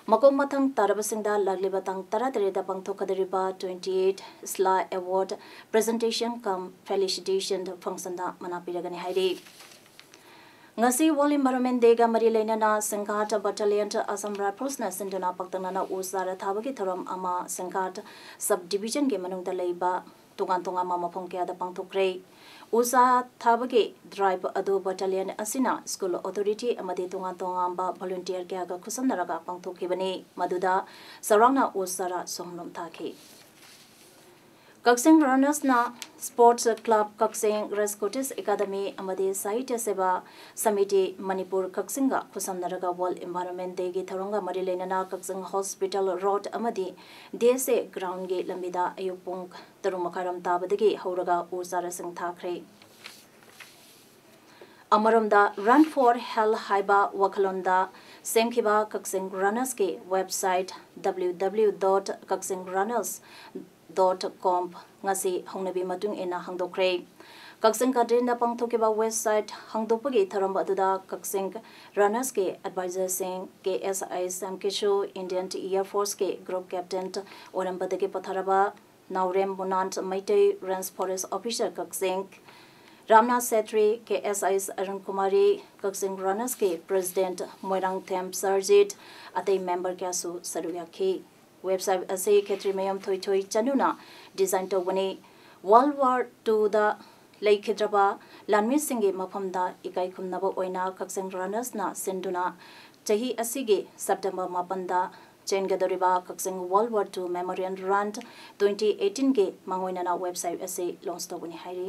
ꯃꯀꯣꯛ ꯃꯊꯪ ꯇꯥꯔꯕꯁꯤꯡꯗ ꯂꯥꯛꯂꯤꯕ ꯇꯥꯡ ꯇꯔꯥꯇꯔꯦꯠꯇ ꯄꯥꯡꯊꯣꯛꯀꯗꯧꯔꯤꯕ twenty eight ꯁ꯭ꯂꯥ ꯑꯦꯋꯥꯔꯗ presentation cum felicitation functionꯗ ꯃꯅꯥ ꯄꯤꯔꯒꯅꯤ ꯍꯥꯏꯔꯤ꯫ ꯉꯁꯤ World Environment Dayꯒ ꯃꯔꯤ ꯂꯩꯅꯅ ꯁꯤꯡꯒꯥꯠ Battalion Assam Riflesꯅ ꯁꯤꯟꯗꯨꯅ ꯄꯥꯛꯇꯛꯅꯅ ꯎ ꯆꯥꯔ ꯊꯥꯕꯒꯤ ꯊꯧꯔꯝ ꯑꯃ ꯁꯤꯡꯒꯥꯠ Subdivisionꯒꯤ ꯃꯅꯨꯡꯗ ꯂꯩꯕ ꯇꯣꯉꯥꯟ ꯇꯣꯉꯥꯟꯕ ꯃꯐꯝ ꯀꯌꯥꯗ ꯄꯥꯡꯊꯣꯛꯈ꯭ꯔꯦ꯫ ꯎ ꯆꯥ ꯊꯥꯕꯒꯤ drive ꯑꯗꯨ battalion ꯑꯁꯤꯅ school authority ꯑꯃꯗꯤ ꯇꯣꯉꯥꯟ ꯇꯣꯉꯥꯟꯕ volunteer ꯀꯌꯥꯒ ꯈꯨꯠꯁꯝꯅꯔꯒ ꯄꯥꯡꯊꯣꯛꯈꯤꯕꯅꯤ, ꯃꯗꯨꯗ ꯆꯥꯎꯔꯥꯛꯅ ꯎ ꯆꯥꯔ ꯁꯣꯝꯂꯣꯝ ꯊꯥꯈꯤ꯫ ꯀꯛꯆꯤꯡ Runnersꯅ Sports Club ꯀꯛꯆꯤꯡ, Race Courses Academy ꯑꯃꯗꯤ ꯁꯥꯍꯤꯇ꯭ꯌ ꯁꯦꯕꯥ ꯁꯃꯤꯇꯤ ꯃꯅꯤꯄꯨꯔ ꯀꯛꯆꯤꯡꯒ ꯈꯨꯠꯁꯝꯅꯔꯒ World Environment Dayꯒꯤ ꯊꯧꯔꯝꯒ ꯃꯔꯤ ꯂꯩꯅꯅ ꯀꯛꯆꯤꯡ Hospital Road ꯑꯃꯗꯤ D S A groundꯒꯤ ꯂꯝꯕꯤꯗ ꯑꯌꯨꯛ ꯄꯨꯡ ꯇꯔꯨꯛ ꯃꯈꯥꯏꯔꯣꯝ ꯇꯥꯕꯗꯒꯤ ꯍꯧꯔꯒ ꯎ ꯆꯥꯔꯁꯤꯡ ꯊꯥꯈ꯭ꯔꯦ꯫ ꯑꯃꯔꯣꯝꯗ Run for Health ꯍꯥꯏꯕ ꯋꯥꯈꯜꯂꯣꯟꯗ ꯁꯦꯝꯈꯤꯕ ꯀꯛꯆꯤꯡ Runnersꯀꯤ website W W W dot kakching runners dot com ꯉꯁꯤ ꯍꯧꯅꯕꯤ ꯃꯇꯨꯡ ꯏꯟꯅ ꯍꯥꯡꯗꯣꯛꯈ꯭ꯔꯦ꯫ ꯀꯛꯆꯤꯡ ꯀꯟꯇ꯭ꯔꯤꯅ ꯄꯥꯡꯊꯣꯛꯈꯤꯕ website ꯍꯥꯡꯗꯣꯛꯄꯒꯤ ꯊꯧꯔꯝ ꯑꯗꯨꯗ ꯀꯛꯆꯤꯡ Runnersꯀꯤ advisorꯁꯤꯡ, K S I Samkishu, Indian Air Forceꯀꯤ group captain ꯑꯣꯏꯔꯝꯕꯗꯒꯤ ꯄꯣꯊꯥꯔꯕ ꯅꯥꯎꯔꯦꯝ ꯃꯨꯅꯥꯟ Meitei, Range Forest Officer Kakching, Ramnath Chetri, K S I Arun Kumari, Kakching Runnersꯀꯤ president Moirangthem Sarjit, ꯑꯇꯩ member ꯀꯌꯥꯁꯨ ꯁꯔꯨꯛ ꯌꯥꯈꯤ꯫ Website ꯑꯁꯤ ꯈꯦꯇ꯭ꯔꯤꯃꯌꯨꯝ ꯊꯣꯏꯊꯣꯏ ꯆꯅꯨꯅ design ꯇꯧꯕꯅꯤ꯫ World War Twoꯗ ꯂꯩꯈꯤꯗ꯭ꯔꯕ ꯂꯥꯟꯃꯤꯁꯤꯡꯒꯤ ꯃꯐꯝꯗ ꯏꯀꯥꯏ ꯈꯨꯝꯅꯕ ꯑꯣꯏꯅ ꯀꯛꯆꯤꯡ Runnersꯅ ꯁꯤꯟꯗꯨꯅ ꯆꯍꯤ ꯑꯁꯤꯒꯤ ꯁꯦꯞꯇꯦꯝꯕꯔ ꯃꯥꯄꯟꯗ ꯆꯦꯟꯒꯗꯧꯔꯤꯕ ꯀꯛꯆꯤꯡ World War Two Memorial Run twenty eighteen ꯒꯤ ꯃꯥꯡꯑꯣꯏꯅꯅ website ꯑꯁꯤ launch ꯇꯧꯒꯅꯤ ꯍꯥꯏꯔꯤ꯫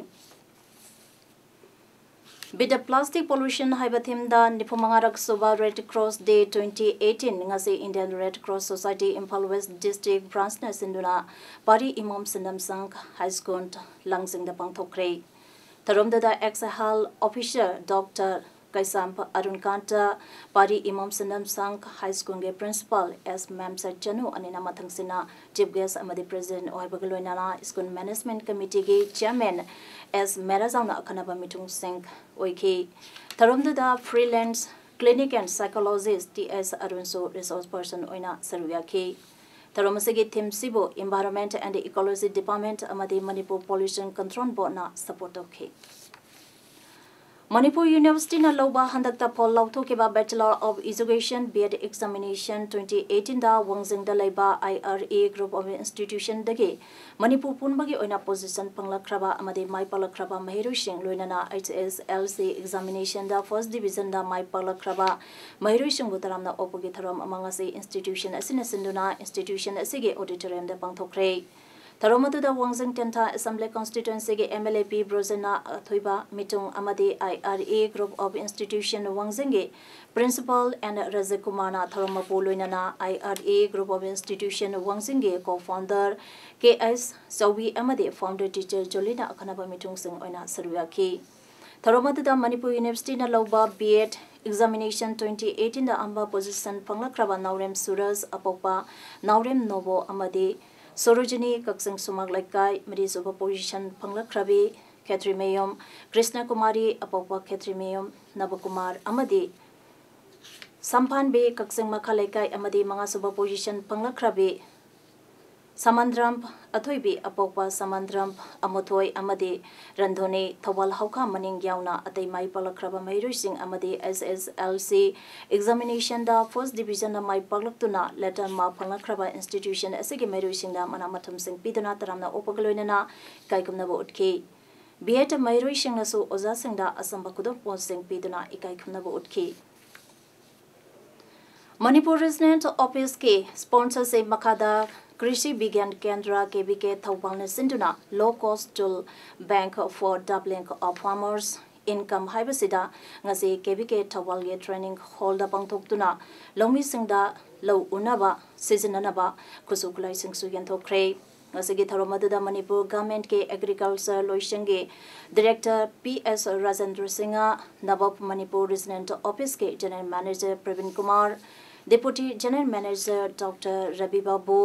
Beat the Plastic Pollution ꯍꯥꯏꯕ themeꯗ ꯅꯤꯐꯨ ꯃꯉꯥꯔꯛ ꯁꯨꯕ Red Cross Day twenty eighteen ꯉꯁꯤ Indian Red Cross Society Imphal West District branchꯅ ꯁꯤꯟꯗꯨꯅ ꯄꯥꯔꯤ ꯏꯃꯣꯝ ꯁꯦꯟꯗꯝ ꯁꯪ ꯍꯥꯏ ꯁ꯭ꯀꯨꯜ ꯂꯥꯡꯖꯤꯡꯗ ꯄꯥꯡꯊꯣꯛꯈ꯭ꯔꯦ꯫ ꯊꯧꯔꯝꯗꯨꯗ ex health officer Doctor ꯀꯩꯁꯥꯝ ꯑꯔꯨꯟꯀꯥꯟꯇ, ꯄꯥꯔꯤ ꯏꯃꯣꯝ ꯁꯦꯟꯗꯝ ꯁꯪ ꯍꯥꯏ ꯁ꯭ꯀꯨꯜꯒꯤ principal ꯑꯦꯁ ꯃꯦꯝꯁꯥ ꯆꯅꯨ ꯑꯅꯤꯅ ꯃꯊꯪꯁꯤꯅ chief guest ꯑꯃꯗꯤ president ꯑꯣꯏꯕꯒ ꯂꯣꯏꯅꯅ school management committeeꯒꯤ chairman ꯑꯦꯁ ꯃꯦꯔꯥꯖꯥꯎꯅ ꯑꯈꯟꯅꯕ ꯃꯤꯊꯨꯡꯁꯤꯡ ꯑꯣꯏꯈꯤ꯫ ꯊꯧꯔꯝꯗꯨꯗ freelance clinic and psychologist T S ꯑꯔꯨꯟꯁꯨ resource person ꯑꯣꯏꯅ ꯁꯔꯨꯛ ꯌꯥꯈꯤ꯫ ꯊꯧꯔꯝ ꯑꯁꯤꯒꯤ themeꯁꯤꯕꯨ Environment and Ecology Department ꯑꯃꯗꯤ Manipur Pollution Control Boardꯅ support ꯇꯧꯈꯤ꯫ ꯃꯅꯤꯄꯨꯔ Universityꯅ ꯂꯧꯕ ꯍꯟꯗꯛꯇ ꯐꯣꯜ ꯂꯥꯎꯊꯣꯛꯈꯤꯕ Bachelor of Education B.Ed examination twenty eighteenꯗ ꯋꯥꯡꯖꯤꯡꯗ ꯂꯩꯕ I R A group of institutionꯗꯒꯤ Manipur ꯄꯨꯝꯕꯒꯤ ꯑꯣꯏꯅ position ꯐꯪꯂꯛꯈ꯭ꯔꯕ ꯑꯃꯗꯤ ꯃꯥꯏ ꯄꯥꯛꯂꯛꯈ꯭ꯔꯕ ꯃꯍꯩꯔꯣꯏꯁꯤꯡ, ꯂꯣꯏꯅꯅ H S L C examinationꯗ first divisionꯗ ꯃꯥꯏ ꯄꯥꯛꯂꯛꯈ꯭ꯔꯕ ꯃꯍꯩꯔꯣꯏꯁꯤꯡꯕꯨ ꯇꯔꯥꯝꯅ ꯑꯣꯛꯄꯒꯤ ꯊꯧꯔꯝ ꯑꯃ ꯉꯁꯤ institution ꯑꯁꯤꯅ ꯁꯤꯟꯗꯨꯅ institution ꯑꯁꯤꯒꯤ auditoriumꯗ ꯄꯥꯡꯊꯣꯛꯈ꯭ꯔꯦ꯫ ꯊꯧꯔꯝ ꯑꯗꯨꯗ ꯋꯥꯡꯖꯤꯡ ꯇꯦꯟꯊꯥ Assembly Constituencyꯒꯤ M L A ꯄꯤ ꯕ꯭ꯔꯣꯖꯦꯅꯥ ꯑꯊꯣꯏꯕ ꯃꯤꯇꯨꯡ ꯑꯃꯗꯤ I R A group of institution ꯋꯥꯡꯖꯤꯡꯒꯤ principal N ꯔꯥꯖꯀꯨꯃꯥꯔꯅ ꯊꯧꯔꯝ ꯃꯄꯨ, ꯂꯣꯏꯅꯅ I R A group of institution ꯋꯥꯡꯖꯤꯡꯒꯤ co-founder K S Chaobi ꯑꯃꯗꯤ founder teacher ꯖꯣꯂꯤꯅ ꯑꯈꯟꯅꯕ ꯃꯤꯊꯨꯡꯁꯤꯡ ꯑꯣꯏꯅ ꯁꯔꯨꯛ ꯌꯥꯈꯤ꯫ ꯊꯧꯔꯝ ꯑꯗꯨꯗ ꯃꯅꯤꯄꯨꯔ Universityꯅ ꯂꯧꯕ B.Ed examination twenty eighteenꯗ ꯑꯍꯥꯟꯕ position ꯐꯪꯂꯛꯈ꯭ꯔꯕ ꯅꯥꯎꯔꯦꯝ ꯁꯨꯔꯖ, ꯑꯄꯣꯛꯄ ꯅꯥꯎꯔꯦꯝ ꯅꯣꯕꯣ ꯑꯃꯗꯤ ꯁꯣꯔꯣꯖꯤꯅꯤ, ꯀꯛꯆꯤꯡ ꯁꯨꯃꯥꯛ ꯂꯩꯀꯥꯏ, ꯃꯔꯤꯁꯨꯕ position ꯐꯪꯂꯛꯈ꯭ꯔꯕꯤ ꯈꯦꯇ꯭ꯔꯤꯃꯌꯨꯝ ꯀ꯭ꯔꯤꯁꯅ ꯀꯨꯃꯥꯔꯤ, ꯑꯄꯣꯛꯄ ꯈꯦꯇ꯭ꯔꯤꯃꯌꯨꯝ ꯅꯕꯀꯨꯃꯥꯔ ꯑꯃꯗꯤ ꯁꯝꯐꯥꯟꯕꯤ, ꯀꯛꯆꯤꯡ ꯃꯈꯥ ꯂꯩꯀꯥꯏ ꯑꯃꯗꯤ ꯃꯉꯥꯁꯨꯕ position ꯐꯪꯂꯛꯈ꯭ꯔꯕꯤ ꯁꯃꯟꯗ꯭ꯔꯝ ꯑꯊꯣꯏꯕꯤ, ꯑꯄꯣꯛꯄ ꯁꯃꯟꯗ꯭ꯔꯝ ꯑꯃꯨꯊꯣꯏ ꯑꯃꯗꯤ ꯔꯟꯙꯣꯅꯤ, ꯊꯧꯕꯥꯜ ꯍꯧꯈꯥ ꯃꯅꯤꯡ ꯌꯥꯎꯅ ꯑꯇꯩ ꯃꯥꯏ ꯄꯥꯛꯂꯛꯈ꯭ꯔꯕ ꯃꯍꯩꯔꯣꯏꯁꯤꯡ ꯑꯃꯗꯤ H S L C examinationꯗ first divisionꯗ ꯃꯥꯏ ꯄꯥꯛꯂꯛꯇꯨꯅ letter mark ꯐꯪꯂꯛꯈ꯭ꯔꯕ institution ꯑꯁꯤꯒꯤ ꯃꯍꯩꯔꯣꯏꯁꯤꯡꯗ ꯃꯅꯥ ꯃꯊꯨꯝꯁꯤꯡ ꯄꯤꯗꯨꯅ ꯇꯔꯥꯝꯅ ꯑꯣꯛꯄꯒ ꯂꯣꯏꯅꯅ ꯏꯀꯥꯏ ꯈꯨꯝꯅꯕ ꯎꯠꯈꯤ꯫ B.Ed ꯃꯍꯩꯔꯣꯏꯁꯤꯡꯅꯁꯨ ꯑꯣꯖꯥꯁꯤꯡꯗ ꯑꯆꯝꯕ ꯈꯨꯗꯣꯜꯄꯣꯠꯁꯤꯡ ꯄꯤꯗꯨꯅ ꯏꯀꯥꯏ ꯈꯨꯝꯅꯕ ꯎꯠꯈꯤ꯫ ꯃꯅꯤꯄꯨꯔ ꯔꯤꯖꯅꯦꯜ ꯑꯣꯐꯤꯁꯀꯤ ꯁ꯭ꯄꯣꯟꯁꯔꯁꯤꯞ ꯃꯈꯥꯗ ꯀ꯭ꯔꯤꯁꯤ ꯕꯤꯒ꯭ꯌꯥꯟ ꯀꯦꯟꯗ꯭ꯔ, ꯀꯦ ꯕꯤ ꯀꯦ ꯊꯧꯕꯥꯜꯅ ꯁꯤꯟꯗꯨꯅ Low Cost Tool Bank for Doubling of Farmers Income ꯍꯥꯏꯕꯁꯤꯗ ꯉꯁꯤ ꯀꯦ ꯕꯤ ꯀꯦ ꯊꯧꯕꯥꯜꯒꯤ ꯇ꯭ꯔꯦꯅꯤꯡ ꯍꯣꯜꯗ ꯄꯥꯡꯊꯣꯛꯇꯨꯅ ꯂꯧꯃꯤꯁꯤꯡꯗ ꯂꯧ ꯎꯅꯕ ꯁꯤꯖꯤꯟꯅꯅꯕ ꯈꯨꯠꯁꯨ ꯈꯨꯠꯂꯥꯏꯁꯤꯡꯁꯨ ꯌꯦꯟꯊꯣꯛꯈ꯭ꯔꯦ꯫ ꯉꯁꯤꯒꯤ ꯊꯧꯔꯝ ꯑꯗꯨꯗ ꯃꯅꯤꯄꯨꯔ ꯒꯚꯔꯟꯃꯦꯟꯠꯀꯤ ꯑꯦꯒ꯭ꯔꯤꯀꯜꯆꯔ ꯂꯣꯏꯁꯪꯒꯤ director P S Rajendra Singh, NABARD Manipur regional ꯑꯣꯐꯤꯁꯀꯤ general manager Prabin Kumar, deputy general manager doctor Rabi Babu,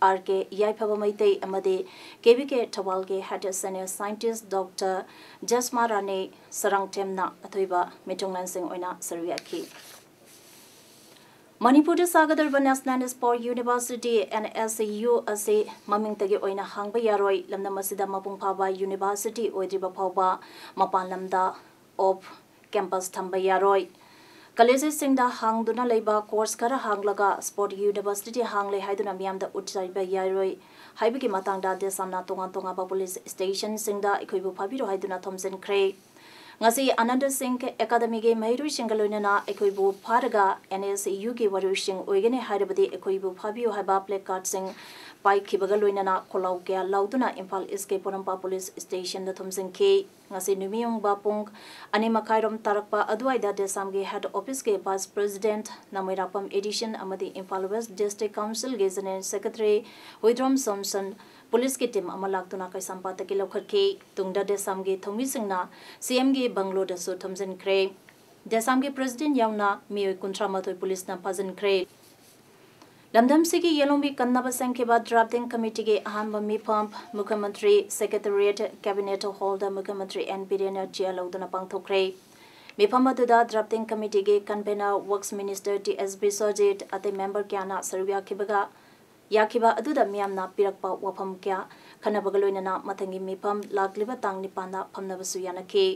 R K Yaiphaba Meitei ꯑꯃꯗꯤ ꯀꯦ ꯕꯤ ꯀꯦ ꯊꯧꯕꯥꯜꯒꯤ head senior scientist doctor Jasma Rani ꯁꯔꯥꯡꯊꯦꯝꯅ ꯑꯊꯣꯏꯕ ꯃꯤꯊꯨꯡꯂꯦꯟꯁꯤꯡ ꯑꯣꯏꯅ ꯁꯔꯨꯛ ꯌꯥꯈꯤ꯫ ꯃꯅꯤꯄꯨꯔꯗ ꯁꯥꯒꯗꯧꯔꯤꯕ National Sports University, N S U, ꯑꯁꯤ ꯃꯃꯤꯡꯇꯒꯤ ꯑꯣꯏꯅ ꯍꯥꯡꯕ ꯌꯥꯔꯣꯏ꯫ ꯂꯝꯗꯝ ꯑꯁꯤꯗ ꯃꯄꯨꯡ ꯐꯥꯕ ꯌꯨꯅꯤꯚꯔꯁꯤꯇꯤ ꯑꯣꯏꯗ꯭ꯔꯤꯕ ꯐꯥꯎꯕ ꯃꯄꯥꯟ ꯂꯝꯗ ꯑꯣꯐ ꯀꯦꯝꯄꯁ ꯊꯝꯕ ꯌꯥꯔꯣꯏ꯫ ꯀꯂꯦꯖꯁꯤꯡꯗ ꯍꯥꯡꯗꯨꯅ ꯂꯩꯕ ꯀꯣꯔꯁ ꯈꯔ ꯍꯥꯡꯂꯒ ꯁ꯭ꯄꯣꯔꯠ ꯌꯨꯅꯤꯚꯔꯁꯤꯇꯤ ꯍꯥꯡꯂꯦ ꯍꯥꯏꯗꯨꯅ ꯃꯤꯌꯥꯝꯗ ꯎꯠꯆꯥꯏꯕ ꯌꯥꯔꯣꯏ ꯍꯥꯏꯕꯒꯤ ꯃꯇꯥꯡꯗ ꯗꯦꯁꯥꯝꯅ ꯇꯣꯉꯥꯟ ꯇꯣꯉꯥꯟꯕ ꯄꯨꯂꯤꯁ ꯁ꯭ꯇꯦꯁꯟꯁꯤꯡꯗ ꯑꯩꯈꯣꯏꯕꯨ ꯐꯥꯕꯤꯔꯣ ꯍꯥꯏꯗꯨꯅ ꯊꯣꯝꯖꯤꯟꯈ꯭ꯔꯦ꯫ ꯉꯁꯤ ꯑꯅꯟꯗ ꯁꯤꯡ ꯑꯦꯀꯥꯗꯃꯤꯒꯤ ꯃꯍꯩꯔꯣꯏꯁꯤꯡꯒ ꯂꯣꯏꯅꯅ ꯑꯩꯈꯣꯏꯕꯨ ꯐꯥꯔꯒ N S U ꯒꯤ ꯋꯥꯔꯣꯏꯁꯤꯟ ꯑꯣꯏꯒꯅꯤ ꯍꯥꯏꯔꯕꯗꯤ ꯑꯩꯈꯣꯏꯕꯨ ꯐꯥꯕꯤꯌꯨ ꯍꯥꯏꯕ placard ꯁꯤꯡ ꯄꯥꯏꯈꯤꯕꯒ ꯂꯣꯏꯅꯅ ꯈꯣꯜꯂꯥꯎ ꯀꯌꯥ ꯂꯥꯎꯗꯨꯅ ꯏꯝꯐꯥꯜ ꯏꯁꯀꯤ ꯄꯣꯔꯣꯝꯄꯥꯠ ꯄꯨꯂꯤꯁ ꯁ꯭ꯇꯦꯁꯟꯗ ꯊꯣꯝꯖꯤꯟꯈꯤ꯫ ꯉꯁꯤ ꯅꯨꯃꯤꯠꯌꯨꯡꯕ ꯄꯨꯡ ꯑꯅꯤ ꯃꯈꯥꯏꯔꯣꯝ ꯇꯥꯔꯛꯄ ꯑꯗꯨꯋꯥꯏꯗ ꯗꯦꯁꯥꯝꯒꯤ ꯍꯦꯗ ꯑꯣꯐꯤꯁꯀꯤ ꯚꯥꯏꯁ ꯄ꯭ꯔꯦꯁꯤꯗꯦꯟꯠ ꯅꯃꯣꯏꯔꯥꯛꯄꯝ ꯑꯦꯗꯤꯁꯟ ꯑꯃꯗꯤ ꯏꯝꯐꯥꯜ ꯋꯦꯁ ꯗꯤꯁꯇ꯭ꯔꯤꯛ ꯀꯥꯎꯟꯁꯤꯜꯒꯤ ꯖꯦꯅꯔꯦꯜ ꯁꯦꯀ꯭ꯔꯦꯇꯔꯤ ꯍꯨꯏꯗ꯭ꯔꯣꯝ ꯖꯣꯟꯁꯟ ꯄꯨꯂꯤꯁꯀꯤ ꯇꯤꯝ ꯑꯃ ꯂꯥꯛꯇꯨꯅ ꯀꯩꯁꯥꯝꯄꯥꯠꯇꯒꯤ ꯂꯧꯈꯠꯈꯤ꯫ ꯇꯨꯡꯗ ꯗꯦꯁꯥꯝꯒꯤ ꯊꯧꯃꯤꯁꯤꯡꯅ ꯁꯤ ꯑꯦꯝꯒꯤ ꯕꯪꯒꯂꯣꯗꯁꯨ ꯊꯣꯝꯖꯤꯟꯈ꯭ꯔꯦ꯫ ꯗꯦꯁꯥꯝꯒꯤ ꯄ꯭ꯔꯦꯁꯤꯗꯦꯟꯠ ꯌꯥꯎꯅ ꯃꯤꯑꯣꯏ ꯀꯨꯟꯊ꯭ꯔꯥ ꯃꯥꯊꯣꯏ ꯄꯨꯂꯤꯁꯅ ꯐꯥꯖꯤꯟꯈ꯭ꯔꯦ꯫ ꯂꯝꯗꯝꯁꯤꯒꯤ ꯌꯦꯜꯍꯧꯃꯤ ꯀꯟꯅꯕ ꯁꯦꯝꯈꯤꯕ ꯗ꯭ꯔꯥꯐꯇꯤꯡ ꯀꯃꯤꯇꯤꯒꯤ ꯑꯍꯥꯟꯕ ꯃꯤꯐꯝ ꯃꯨꯈ꯭ꯌꯃꯟꯇ꯭ꯔꯤ ꯁꯦꯀ꯭ꯔꯦꯇꯔꯤꯌꯦꯠ ꯀꯦꯕꯤꯅꯦꯠ ꯍꯣꯜꯗ ꯃꯨꯈ꯭ꯌꯃꯟꯇ꯭ꯔꯤ ꯑꯦꯟ ꯕꯤꯔꯦꯟꯅ ꯆꯦꯌꯔ ꯂꯧꯗꯨꯅ ꯄꯥꯡꯊꯣꯛꯈ꯭ꯔꯦ꯫ ꯃꯤꯐꯝ ꯑꯗꯨꯗ drafting ꯀꯃꯤꯇꯤꯒꯤ convener works minister T ꯑꯦꯁ ꯕꯤꯁ꯭ꯋꯖꯤꯠ ꯑꯇꯩ ꯃꯦꯝꯕꯔ ꯀꯌꯥꯅ ꯁꯔꯨꯛ ꯌꯥꯈꯤꯕꯒ, ꯌꯥꯈꯤꯕ ꯑꯗꯨꯗ ꯃꯤꯌꯥꯝꯅ ꯄꯤꯔꯛꯄ ꯋꯥꯐꯝ ꯀꯌꯥ ꯈꯟꯅꯕꯒ ꯂꯣꯏꯅꯅ ꯃꯊꯪꯒꯤ ꯃꯤꯐꯝ ꯂꯥꯛꯂꯤꯕ ꯇꯥꯡ ꯅꯤꯄꯥꯟꯗ ꯐꯝꯅꯕꯁꯨ ꯌꯥꯅꯈꯤ꯫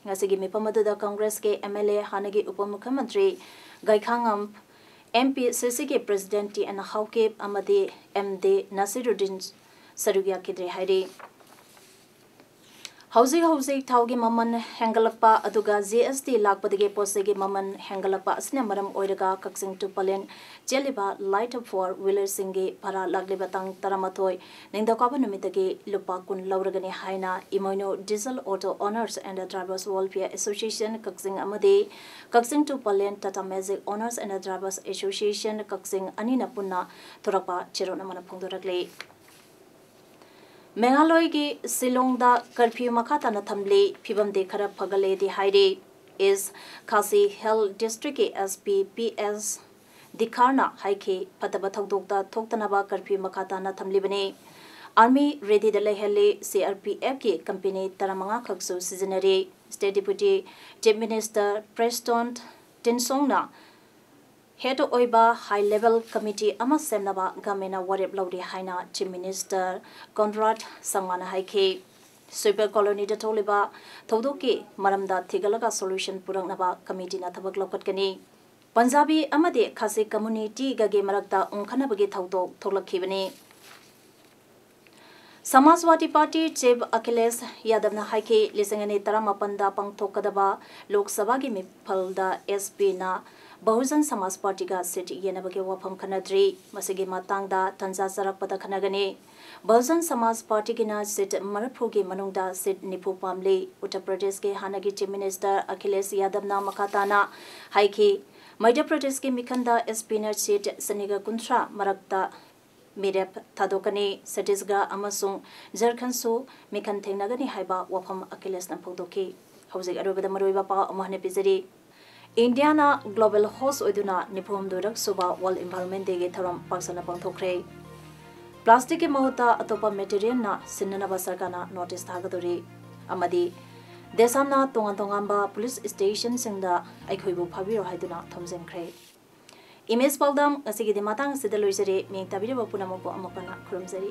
ꯉꯁꯤꯒꯤ ꯃꯤꯐꯝ ꯑꯗꯨꯗ ꯀꯪꯒ꯭ꯔꯦꯁꯀꯤ ꯑꯦꯝ ꯑꯦꯜ ꯑꯦ, ꯍꯥꯟꯅꯒꯤ ꯎꯄ ꯃꯨꯈ꯭ꯌꯃꯟꯇ꯭ꯔꯤ ꯒꯥꯏꯈꯥꯉꯝ, ꯑꯦꯝ ꯄꯤ ꯁꯤ ꯁꯤꯒꯤ ꯄ꯭ꯔꯦꯁꯤꯗꯦꯟꯠ ꯇꯤ ꯑꯦꯟ ꯍꯥꯎꯀꯤꯞ ꯑꯃꯗꯤ ꯑꯦꯝ ꯗꯤ ꯅꯁꯤꯔꯨꯗꯤꯟ ꯁꯔꯨꯛ ꯌꯥꯈꯤꯗ꯭ꯔꯦ ꯍꯥꯏꯔꯤ꯫ ꯍꯧꯖꯤꯛ ꯍꯧꯖꯤꯛ ꯊꯥꯎꯒꯤ ꯃꯃꯜ ꯍꯦꯟꯒꯠꯂꯛꯄ ꯑꯗꯨꯒ G S T ꯂꯥꯛꯄꯗꯒꯤ ꯄꯣꯠ ꯆꯩꯒꯤ ꯃꯃꯜ ꯍꯦꯟꯒꯠꯂꯛꯄ ꯑꯁꯤꯅ ꯃꯔꯝ ꯑꯣꯏꯔꯒ ꯀꯛꯆꯤꯡ to ꯄꯂꯦꯟ ꯆꯦꯜꯂꯤꯕ light four wheelerꯁꯤꯡꯒꯤ ꯚꯔꯥ ꯂꯥꯛꯂꯤꯕ ꯇꯥꯡ ꯇꯔꯥꯃꯥꯊꯣꯏ ꯅꯤꯡꯊꯧꯀꯥꯕ ꯅꯨꯃꯤꯠꯇꯒꯤ ꯂꯨꯄꯥ ꯀꯨꯟ ꯂꯧꯔꯒꯅꯤ ꯍꯥꯏꯅ ꯏꯃꯣꯏꯅꯨ Diesel Auto Owners and Drivers Welfare Association ꯀꯛꯆꯤꯡ ꯑꯃꯗꯤ ꯀꯛꯆꯤꯡ to plan Tata Magic Owners and Drivers Association ꯀꯛꯆꯤꯡ ꯑꯅꯤꯅ ꯄꯨꯟꯅ ꯊꯣꯔꯛꯄ ꯆꯦꯔꯣꯜ ꯑꯃꯅ ꯐꯣꯡꯗꯣꯔꯛꯂꯤ꯫ ꯃꯦꯘꯥꯂꯣꯏꯒꯤ ꯁꯤꯂꯣꯡꯗ curfew ꯃꯈꯥ ꯇꯥꯅ ꯊꯝꯂꯤ, ꯐꯤꯕꯝꯗꯤ ꯈꯔ ꯐꯒꯠꯂꯦꯗꯤ ꯍꯥꯏꯔꯤ꯫ East Khasi Hills Districtꯀꯤ S P P S ꯗꯤꯈꯥꯔꯅ ꯍꯥꯏꯈꯤ, ꯐꯠꯇꯕ ꯊꯧꯗꯣꯛꯇ ꯊꯣꯛꯇꯅꯕ curfew ꯃꯈꯥ ꯇꯥꯅ ꯊꯝꯂꯤꯕꯅꯤ꯫ Army readyꯗ ꯂꯩꯍꯜꯂꯤ, C R P Fꯀꯤ company ꯇꯔꯥꯃꯉꯥ ꯈꯛꯁꯨ ꯁꯤꯖꯤꯟꯅꯔꯤ꯫ State Deputy Chief Minister Prestone Tynsongꯅ head ꯑꯣꯏꯕ high level committee ꯑꯃ ꯁꯦꯝꯅꯕ governmentꯅ ꯋꯥꯔꯦꯞ ꯂꯧꯔꯤ ꯍꯥꯏꯅ Chief Minister Conrad Sangmana ꯍꯥꯏꯈꯤ꯫ Sweeper Colonyꯗ ꯊꯣꯛꯂꯤꯕ ꯊꯧꯗꯣꯛꯀꯤ ꯃꯔꯝꯗ ꯊꯤꯒꯠꯂꯒ solution ꯄꯨꯔꯛꯅꯕ committeeꯅ ꯊꯕꯛ ꯂꯧꯈꯠꯀꯅꯤ꯫ ꯄꯟꯖꯥꯕꯤ ꯑꯃꯗꯤ ꯈꯥꯁꯤ communityꯒꯒꯤ ꯃꯔꯛꯇ ꯎꯪꯈꯠꯅꯕꯒꯤ ꯊꯧꯗꯣꯛ ꯊꯣꯛꯂꯛꯈꯤꯕꯅꯤ꯫ Samajwadi Party Chief Akhilesh Yadavꯅ ꯍꯥꯏꯈꯤ, ꯂꯤꯁꯤꯡ ꯑꯅꯤ ꯇꯔꯥꯃꯥꯄꯟꯗ ꯄꯥꯡꯊꯣꯛꯀꯗꯕ ꯂꯣꯛ ꯁꯚꯥꯒꯤ ꯃꯤꯐꯜꯗ S Pꯅ Bahujan Samaj Partyꯒ seat ꯌꯦꯟꯅꯕꯒꯤ ꯋꯥꯐꯝ ꯈꯟꯅꯗ꯭ꯔꯤ꯫ ꯃꯁꯤꯒꯤ ꯃꯇꯥꯡꯗ ꯇꯟꯖꯥ ꯆꯥꯔꯛꯄꯗ ꯈꯟꯅꯒꯅꯤ꯫ Bahujan Samaj Partyꯒꯤꯅ seat ꯃꯔꯤꯐꯨꯒꯤ ꯃꯅꯨꯡꯗ seat ꯅꯤꯐꯨ ꯄꯥꯝꯂꯤ꯫ ꯎꯠꯇꯔ ꯄ꯭ꯔꯗꯦꯁꯀꯤ ꯍꯥꯟꯅꯒꯤ Chief Minister Akhilesh Yadavꯅ ꯃꯈꯥ ꯇꯥꯅ ꯍꯥꯏꯈꯤ, ꯃꯙ꯭ꯌ ꯄ꯭ꯔꯗꯦꯁꯀꯤ ꯃꯤꯈꯜꯗ S Pꯅ seat ꯆꯅꯤꯒ ꯀꯨꯟꯊ꯭ꯔꯥ ꯃꯔꯛꯇ ꯃꯤꯔꯦꯞ ꯊꯥꯗꯣꯛꯀꯅꯤ꯫ ꯁꯠꯇꯤꯁꯒꯔ ꯑꯃꯁꯨꯡ ꯖꯔꯈꯟꯁꯨ ꯃꯤꯈꯜ ꯊꯦꯡꯅꯒꯅꯤ ꯍꯥꯏꯕ ꯋꯥꯐꯝ ꯑꯈꯤꯂꯦꯁꯅ ꯐꯣꯡꯗꯣꯛꯈꯤ꯫ ꯍꯧꯖꯤꯛ ꯑꯔꯣꯏꯕꯗ ꯃꯔꯨꯑꯣꯏꯕ ꯄꯥꯎ ꯑꯃꯨꯛ ꯍꯟꯅ ꯄꯤꯖꯔꯤ꯫ ꯏꯟꯗꯤꯌꯥꯅ global host ꯑꯣꯏꯗꯨꯅ ꯅꯤꯐꯨ ꯍꯨꯝꯗꯣꯏꯔꯛ ꯁꯨꯕ World Environment Dayꯒꯤ ꯊꯧꯔꯝ ꯄꯥꯛ ꯁꯟꯅ ꯄꯥꯡꯊꯣꯛꯈ꯭ꯔꯦ꯫ Plasticꯀꯤ ꯃꯍꯨꯠꯇ ꯑꯇꯣꯞꯄ materialꯅ ꯁꯤꯟꯅꯅꯕ ꯁꯔꯀꯥꯔꯅ notice ꯊꯥꯒꯗꯧꯔꯤ꯫ ꯑꯃꯗꯤ ꯗꯦꯁꯥꯝꯅ ꯇꯣꯉꯥꯟ ꯇꯣꯉꯥꯟꯕ police stationꯁꯤꯡꯗ ꯑꯩꯈꯣꯏꯕꯨ ꯐꯥꯕꯤꯔꯣ ꯍꯥꯏꯗꯨꯅ ꯊꯣꯝꯖꯤꯟꯈ꯭ꯔꯦ꯫ Image ꯄꯥꯎꯗꯝ ꯉꯁꯤꯒꯤꯗꯤ ꯃꯇꯥꯡ ꯑꯁꯤꯗ ꯂꯣꯏꯖꯔꯦ꯫ ꯃꯤꯠꯌꯦꯡ ꯇꯥꯕꯤꯔꯤꯕ ꯄꯨꯝꯅꯃꯛꯄꯨ ꯑꯃꯨꯛ ꯍꯟꯅ ꯈꯨꯔꯨꯝꯖꯔꯤ꯫